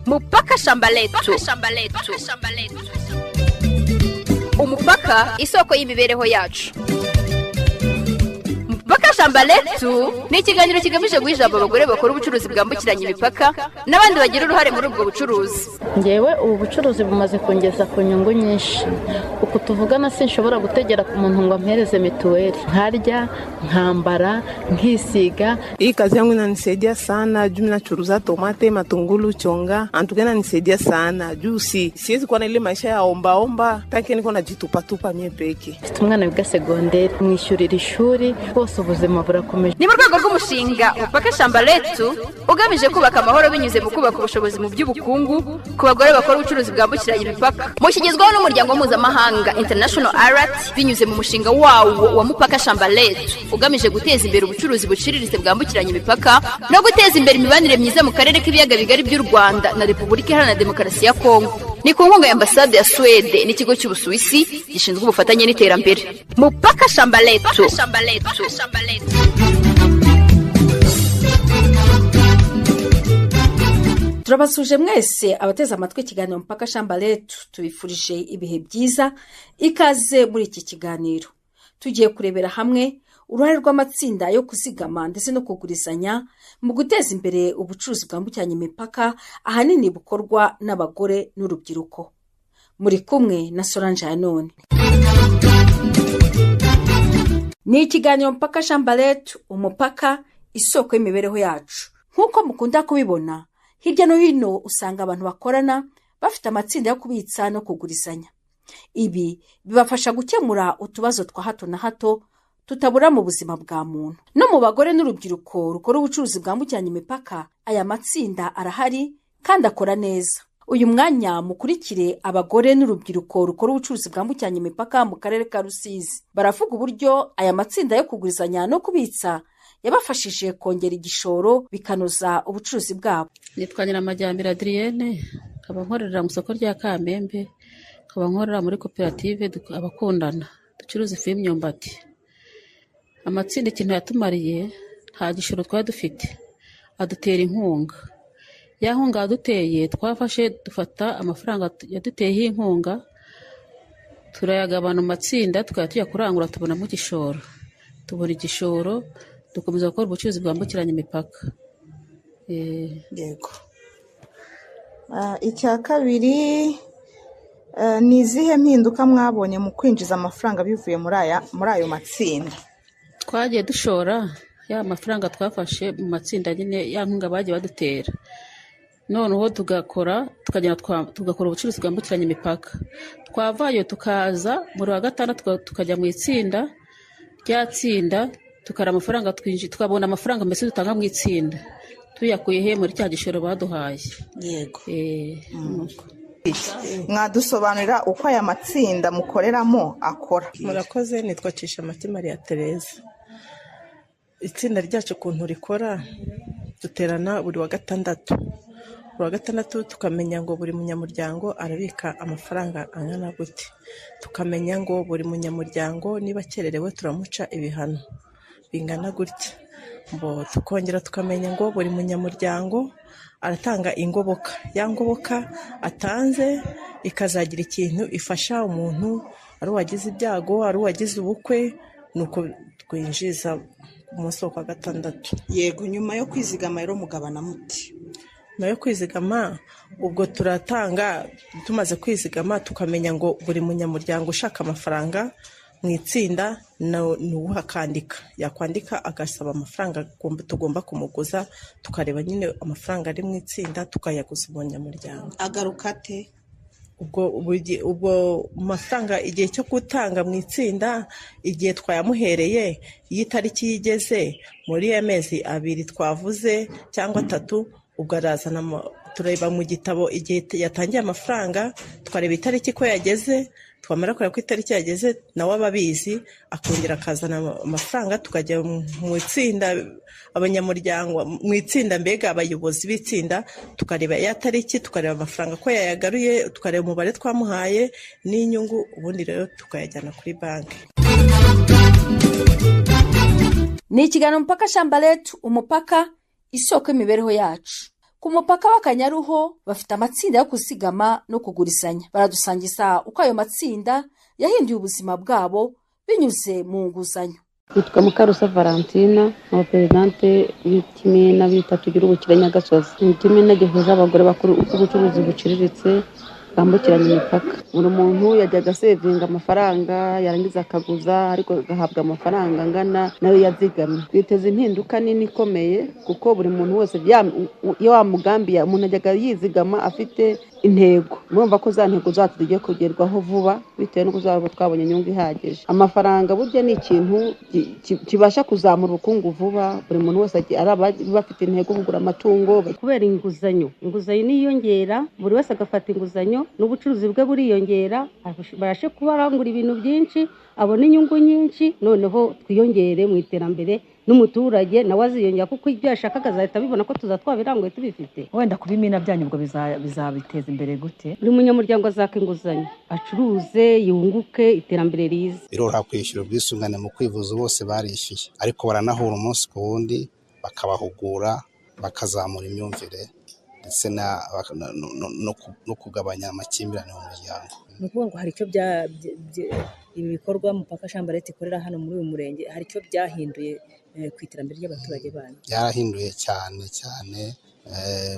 Mupaka shamba letu. Umupaka isoko y'imibereho yacu. Mupaka shamba letu ni ikiganiro kigamije guha ijambo abagore bakora ubucuruzi bwambukiranya imipaka n'abandi bagira uruhare muri ubwo bucuruzi. Ngewe ubu bucuruzi bumaze kungeza ku nyungu nyinshi. Uku tuvugana sinshobora gutegera ku muntu ngo ampereze mituweli, nkarya, nkambara, nkisiga. Hii kazi yangu inanisaidia sana juu nachuruza tomate, matungulu, chonga. Antuka inanisaidia sana juu siwezi kuwa na ile maisha ya omba omba, tanki niko najitupa tupa mie peke. Mfite umwana wiga segonderi, mwishyurira ishuri, bose ubuzima burakomeje. Ni mu rwego rw'umushinga Mupaka shamba letu ugamije kubaka amahoro binyuze mu kubaka ubushobozi mu by'ubukungu ku bagore bakora ubucuruzi bwambukiranya imipaka. Mushyigizwaho n'umuryango mpuzamahanga International Alert binyuze mu mushinga wawo wa Mupaka shamba letu ugamije guteza imbere ubucuruzi buciriritse bwambukiranya imipaka no guteza imbere imibanire myiza mu karere k'ibiyaga bigari by'u Rwanda na Repubulika Iharanira Demokarasi ya Kongo. Ni ku nkunga ya Ambasade ya Suwede n'ikigo cy'Ubusuwisi gishinzwe ubufatanye n'iterambere. Mupaka shamba letu. Turabasuje mwese abateze amatwi ikiganiro Mupaka shamba letu, tubifurije ibihe byiza, ikaze muri iki kiganiro. Tugiye kurebera hamwe uruhare rw'amatsinda yo kuzigama ndetse no kugurizanya mu guteza imbere ubucuruzi bwambukiranya imipaka, ahanini bukorwa n'abagore n'urubyiruko. Muri kumwe na Solange Yanone. Ni ikiganiro Mupaka shamba letu, umupaka isoko y'imibereho yacu. Nk'uko mukunda kubibona hirya no hino usanga abantu bakorana bafite amatsinda yo kubitsa no kugurizanya. Ibi bibafasha gukemura utubazo twa hato na hato tutabura mu buzima bwa muntu. No mu bagore n'urubyiruko rukora ubucuruzi bwambukiranya imipaka, aya matsinda arahari kandi akora neza. Uyu mwanya mukurikire abagore n'urubyiruko rukora ubucuruzi bwambukiranya imipaka mu karere ka Rusizi. Baravuga uburyo aya matsinda yo kugurizanya no kubitsa yabafashije kongera igishoro bikanoza ubucuruzi bwabo. Nitwa Nyiramajyambere Adrienne, nkaba nkorera mu isoko rya Kamembe, nkaba nkorera muri koperative Abakundana, ducuruza ifu y'imyumbati. Amatsinda ikintu yatumariye, nta gishoro twari dufite, adutera inkunga. Ya nkunga yaduteye twafashe dufata amafaranga yaduteyeho inkunga, turayagabana mu matsinda, tukajya tujya kurangura tubonamo igishoro. Tubona igishoro dukomeza gukora ubucuruzi bwambukiranya imipaka. Yego. Icya kabiri, ni izihe mpinduka mwabonye mu kwinjiza amafaranga bivuye muri ayo matsinda? Twagiye dushora ya mafaranga twafashe mu matsinda nyine, ya nkunga bagiye badutera, noneho tugakora tukagenda tugakora ubucuruzi bwambukiranya imipaka. Twavayo tukaza muri wa gatandatu tukajya mu itsinda rya tsinda, tukara amafaranga tukabona amafaranga mbese dutanga mu itsinda tuyakuye he muri cya gishoro baduhaye. Yego. Mwadusobanurira uko aya matsinda mukoreramo akora? Murakoze, nitwa Cishamati Maria Tereza. Itsinda ryacu ukuntu rikora, duterana buri wa gatandatu. Buri wa gatandatu tukamenya ngo buri munyamuryango arabika amafaranga angana gute, tukamenya ngo buri munyamuryango niba akererewe turamuca ibihano bingana gutya. Tukongera tukamenya ngo buri munyamuryango aratanga ingoboka, ya ngoboka atanze ikazagira ikintu ifasha umuntu, ari uwagize ibyago, ari uwagize ubukwe, nuko twinjiza umunsi wa gatandatu. Yego, nyuma yo kwizigama rero mugabana muti? Nyuma yo kwizigama ubwo turatanga, tumaze kwizigama tukamenya ngo buri munyamuryango ushaka amafaranga mu itsinda ni uwuhe akandika, yakwandika agasaba amafaranga tugomba kumuguza, tukareba nyine amafaranga ari mu itsinda tukayaguza umunyamuryango. Agaruka ate? Ubwo mafaranga igihe cyo gutanga mu itsinda, igihe twayamuhereye, iyo itariki yigeze muri ya mezi abiri twavuze cyangwa atatu, ubwo arazana, tureba mu gitabo igihe yatangiye amafaranga, tukareba itariki ko yageze, twamara kureba ko itariki yageze nawe aba abizi, akongera akazana amafaranga, tukajya mu itsinda abanyamuryango mu itsinda, mbega abayobozi b'itsinda, tukareba ya tariki, tukareba amafaranga ko yayagaruye, tukareba umubare twamuhaye n'inyungu, ubundi rero tukayajyana kuri banki. Ni ikiganiro Mupaka shamba letu, umupaka isoko y'imibereho yacu. Ku mupaka w'Akanyaruho bafite amatsinda yo kuzigama no kugurizanya. Baradusangiza uko ayo matsinda yahinduye ubuzima bwabo binyuze mu nguzanyo. Nitwa Mukarusa Valentina, nkaba perezidante w'ikimina bita Tugire Ubukire Nyagasozi. Ni ikimina gihuza abagore bakora ubucuruzi buciriritse bwambukiranya imipaka. Buri muntu yajyaga asevinga amafaranga, yarangiza akaguza, ariko agahabwa amafaranga angana nayo yazigamye. Twiteze impinduka nini ikomeye, kuko buri muntu wese iyo wamugambiye, umuntu ajyaga yizigama afite intego. Murumva ko za ntego zacu zigiye kugerwaho vuba, bitewe n'uko uzaba twabonye inyungu ihagije. Amafaranga burya ni ikintu kibasha kuzamura ubukungu vuba. Buri muntu wese ari bafite intego kugura amatungo. Kubera inguzanyo, inguzanyo niyongera, buri wese agafata inguzanyo, n'ubucuruzi bwe buriyongera, abashe kuba arangura ibintu byinshi, abona inyungu nyinshi, noneho twiyongere mu iterambere, n'umuturage nawe aziyongera kuko ibyo yashakaga azahita abibona ko tuza twabiranguye tubifite. Wenda kuba imina byanyu ubwo bizabiteza imbere gute? Buri munyamuryango azaka inguzanyo, acuruze, yunguke, iterambere rize. Biroroha kwishyura ubwisungane mu kwivuza, bose barishyuye, ariko baranahura umunsi ku wundi, bakabahugura, bakazamura imyumvire ndetse no kugabanya amakimbirane mu muryango. Ni ukuvuga ngo hari icyo ibi bikorwa Mupaka Shambarete ikorera hano muri uyu murenge, hari icyo byahinduye ku iterambere ry'abaturage banyu? Byarahinduye cyane cyane.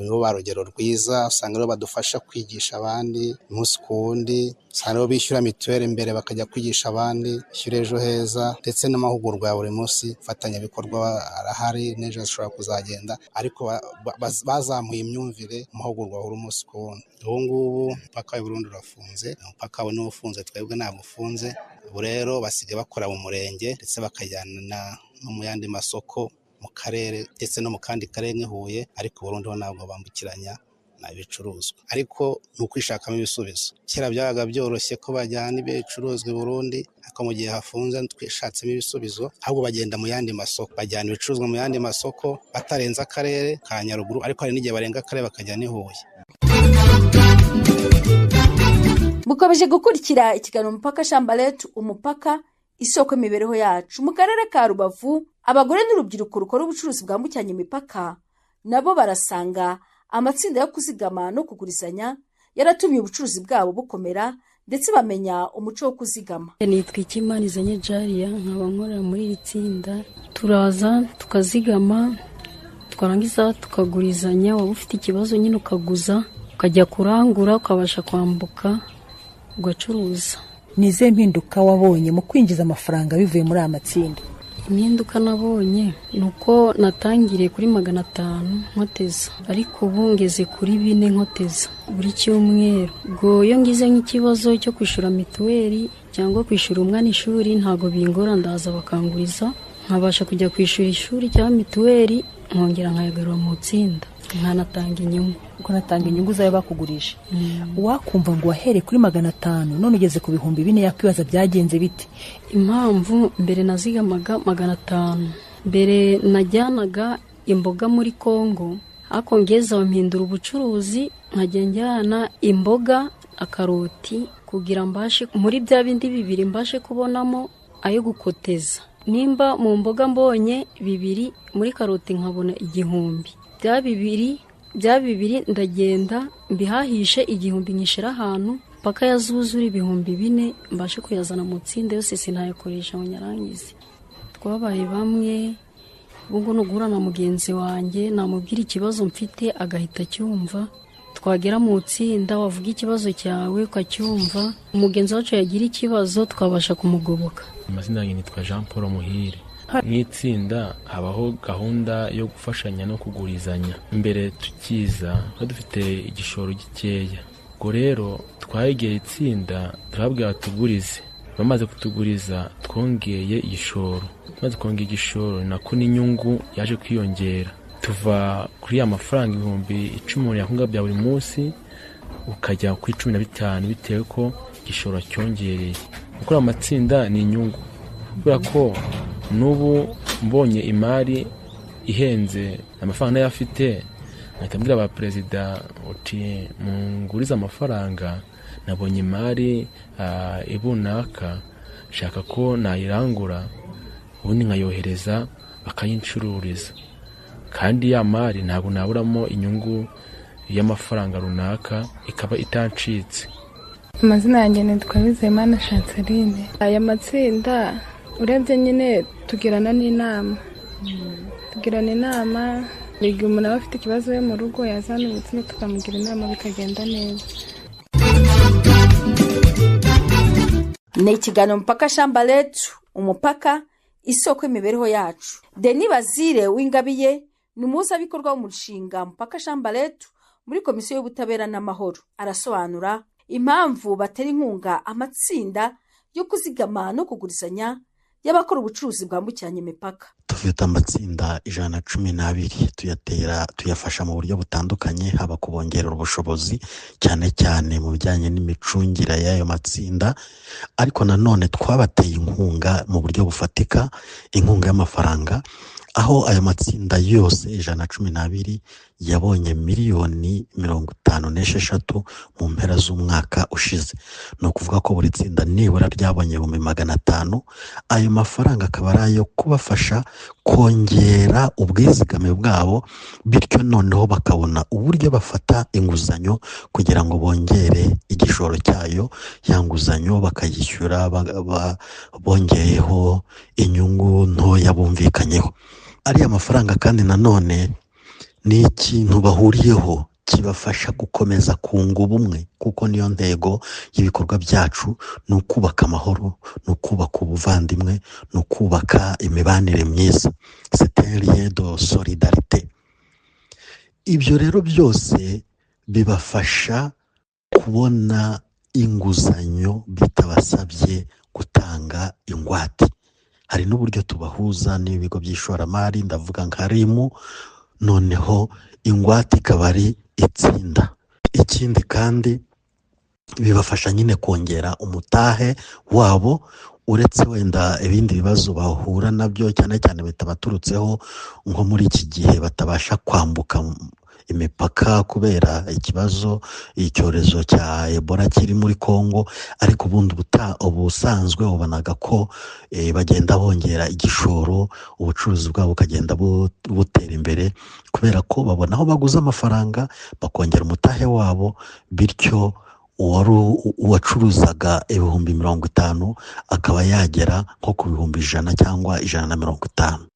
Nibo ba rugero rwiza, usanga aribo badufasha kwigisha abandi umunsi ku wundi, usanga aribo bishyura mituweli mbere bakajya kwigisha abandi, bishyura Ejo Heza, ndetse n'amahugurwa ya buri munsi. Abafatanyabikorwa arahari, n'ejo ashobora kuzagenda, ariko bazamuye imyumvire, amahugurwa ahora umunsi ku wundi. Ubu ngubu umupaka w'i Burundi urafunze, umupaka we niwo ufunze, twebwe ntabwo ufunze. Ubu rero basigaye bakora mu murenge, ndetse bakajyana no mu yandi masoko mu karere, ndetse no mu kandi karere nk'i Huye, ariko Burundi ho ntabwo bambukiranya ibicuruzwa. Ariko ni ukwishakamo ibisubizo. Kera byabaga byoroshye ko bajyana ibicuruzwa i Burundi, ariko mu gihe hafunze twishatsemo ibisubizo, ahubwo bagenda mu yandi masoko, bajyana ibicuruzwa mu yandi masoko batarenze akarere ka Nyaruguru, ariko hari n'igihe barenga akarere bakajyana i Huye. Mukomeje gukurikira ikiganiro Mupaka Shambarete, umupaka isoko y'imibereho yacu. Mu karere ka Rubavu, abagore n'urubyiruko rukora ubucuruzi bwambukiranya imipaka nabo barasanga amatsinda yo kuzigama no kugurizanya yaratumye ubucuruzi bwabo bukomera, ndetse bamenya umuco wo kuzigama. Nitwa Ikimanizanye Jaria, nkaba nkorera muri iri tsinda. Turaza tukazigama, twarangiza tukagurizanya, waba ufite ikibazo nyine ukaguza, ukajya kurangura, ukabasha kwambuka ugacuruza. Ni izihe mpinduka wabonye mu kwinjiza amafaranga bivuye muri aya matsinda? Impinduka nabonye ni uko natangiriye kuri 500 nkoteza, ariko ubu ngeze kuri 4 nkoteza buri cyumweru. Ubwo iyo ngize nk'ikibazo cyo kwishyura mituweli cyangwa kwishyura umwana ishuri, ntabwo bingora, ndaza bakanguriza, nkabasha kujya kwishyura ishuri cyangwa mituweli, nkongera nkayagarura mu itsinda, nkanatanga inyungu. Ukanatanga inyungu zayo bakugurisha. Wakumva ngo wahereye kuri 500 none ugeze ku 4000, yakwibaza byagenze bite? Impamvu mbere nazigamaga 500, mbere najyanaga imboga muri Kongo, ariko ngeze aho mpindura ubucuruzi, nkajya njyana imboga akaroti, kugira mbashe muri bya bindi bibiri mbashe kubonamo ayo gukoteza. Nimba mu mboga mbonye 2, muri karoti nkabona 1000, bya bibiri ndagenda mbihahishe 1000 nyishira ahantu paka yazuzura 4000, mbashe kuyazana mu tsinda yose, sinayakoresha ngo nyarangize. Twabaye bamwe, ubwo no guhura na mugenzi wanjye namubwira ikibazo mfite agahita acyumva. Twagera mu tsinda wavuga ikibazo cyawe ukacyumva, umugenzi wacu yagira ikibazo twabasha kumugoboka. Amazina yanjye nitwa Jean Paul Muhire. Mu itsinda habaho gahunda yo gufashanya no kugurizanya. Mbere tukiza twari dufite igishoro gikeya, ubwo rero twegeye itsinda turababwira tugurize, bamaze kutuguriza twongeye igishoro, tumaze kongera igishoro nako n'inyungu yaje kwiyongera, tuva kuri ya mafaranga 10,000 umuntu yakunga bya buri munsi ukajya kuri 15 bitewe ko igishoro cyongereye. Gukora amatsinda ni inyungu, kubera ko n'ubu mbonye imari ihenze amafaranga nayo afite, nkahita mbwira ba perezida uti mungurize amafaranga, nabonye imari ibunaka, nshaka ko nayirangura ubundi nkayohereza bakayincururiza. Kandi ya mari ntabwo naburamo inyungu y'amafaranga runaka, ikaba itancitse. Amazina yanjye nitwa Bizimana Chanceline. Aya matsinda urebye nyine tugirana n'inama, tugirana inama igihe umuntu aba afite ikibazo yo mu rugo yazana ubutsinda tukamugira inama bikagenda neza. Ni ikiganiro Mupaka Shamba Letu, umupaka isoko y'imibereho yacu. Denis Bazire Uwingabiye ni umuhuzabikorwa w'umushinga Mupaka Shamba Letu muri Komisiyo y'Ubutabera n'Amahoro. Arasobanura impamvu batera inkunga amatsinda yo kuzigama no kugurizanya y'abakora ubucuruzi bwambukiranya imipaka. Dufite amatsinda 112, tuyatera tuyafasha mu buryo butandukanye, haba kubongerera ubushobozi cyane cyane mu bijyanye n'imicungire y'ayo matsinda, ariko nanone twabateye inkunga mu buryo bufatika, inkunga y'amafaranga, aho ayo matsinda yose 112 yabonye 56 miliyoni mu mpera z'umwaka ushize. Ni ukuvuga ko buri tsinda nibura ryabonye 500,000. Ayo mafaranga akaba ari ayo kubafasha kongera ubwizigame bwabo, bityo noneho bakabona uburyo bafata inguzanyo kugira ngo bongere igishoro cyayo, ya nguzanyo bakayishyura bongeyeho inyungu ntoya bumvikanyeho. Ariya mafaranga kandi nanone ni ikintu bahuriyeho kibafasha gukomeza kunga ubumwe, kuko niyo ntego y'ibikorwa byacu: ni ukubaka amahoro, ni ukubaka ubuvandimwe, ni ukubaka imibanire myiza, c'est un lien de solidarité. Ibyo rero byose bibafasha kubona inguzanyo bitabasabye gutanga ingwate. Hari n'uburyo tubahuza n'ibigo by'ishoramari, ndavuga nka RIMU, noneho ingwate ikaba ari itsinda. Ikindi kandi bibafasha nyine kongera umutahe wabo, uretse wenda ibindi bibazo bahura nabyo cyane cyane bitabaturutseho, nko muri iki gihe batabasha kwambuka imipaka kubera ikibazo icyorezo cya Ebola kiri muri Congo. Ariko ubundi ubusanzwe ubonaga ko bagenda bongera igishoro, ubucuruzi bwabo bukagenda butera imbere, kubera ko babona aho baguza amafaranga bakongera umutahe wabo, bityo uwari uwacuruzaga 50,000 akaba yagera nko ku 100,000 cyangwa 150.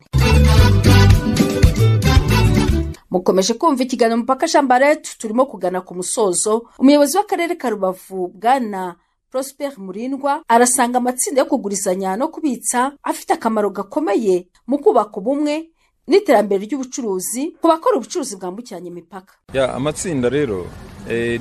Mukomeje kumva ikiganiro Mupaka Shambaretu, turimo kugana ku musozo. Umuyobozi w'akarere ka Rubavu, Bwana Prosper Murindwa, arasanga amatsinda yo kugurizanya no kubitsa afite akamaro gakomeye mu kubaka ubumwe n'iterambere ry'ubucuruzi ku bakora ubucuruzi bwambukiranya imipaka. Ya, amatsinda rero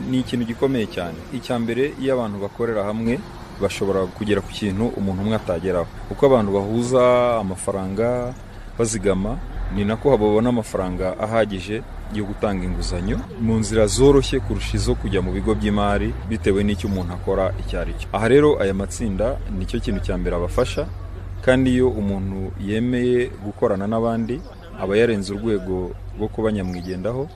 ni ikintu gikomeye cyane. Icya mbere, iyo abantu bakorera hamwe bashobora kugera ku kintu umuntu umwe atageraho. Uko abantu bahuza amafaranga bazigama, ni nako babona amafaranga ahagije yo gutanga inguzanyo mu nzira zoroshye kurusha izo kujya mu bigo by'imari, bitewe n'icyo umuntu akora icyo ari cyo. Aha rero aya matsinda nicyo kintu cya mbere abafasha. Kandi iyo umuntu yemeye gukorana n'abandi, aba yarenze urwego rwo kuba nyamwigendaho,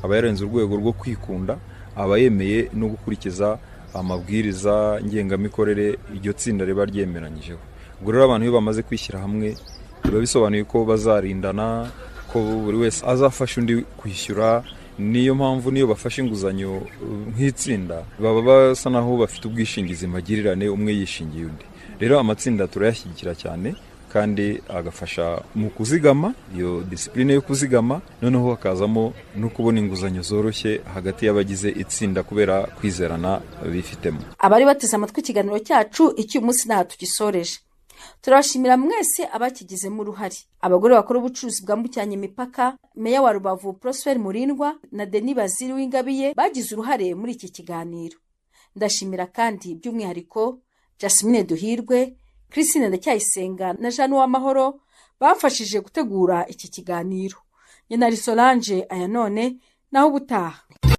aba yarenze urwego rwo kwikunda, aba yemeye no gukurikiza amabwiriza ngengamikorere iryo tsinda riba ryemeranyijeho. Ubwo rero abantu iyo bamaze kwishyira hamwe, biba bisobanuye ko bazarindana, ko buri wese azafasha undi kwishyura. Niyo mpamvu niyo bafashe inguzanyo nk'itsinda, baba basa naho bafite ubwishingizi magirirane, umwe yishingiye undi. Rero amatsinda turayashyigikira cyane, kandi agafasha mu kuzigama, iyo disipurine yo kuzigama, noneho hakazamo no kubona inguzanyo zoroshye hagati y'abagize itsinda kubera kwizerana bifitemo. Abari bateze amatwi ikiganiro cyacu icy'uyu munsi ntaha tugisoreje. Turabashimira mwese abakigizemo uruhare: abagore bakora ubucuruzi bwambukiranya imipaka, Meya wa Rubavu Prosper Murindwa na Denis Bazili W'Ingabiye bagize uruhare muri iki kiganiro. Ndashimira kandi by'umwihariko Jasmine Duhirwe, Christine Ndacyayisenga na Jeanne Uwamahoro bamfashije gutegura iki kiganiro. Nyenari Solange aya none, naho ubutaha.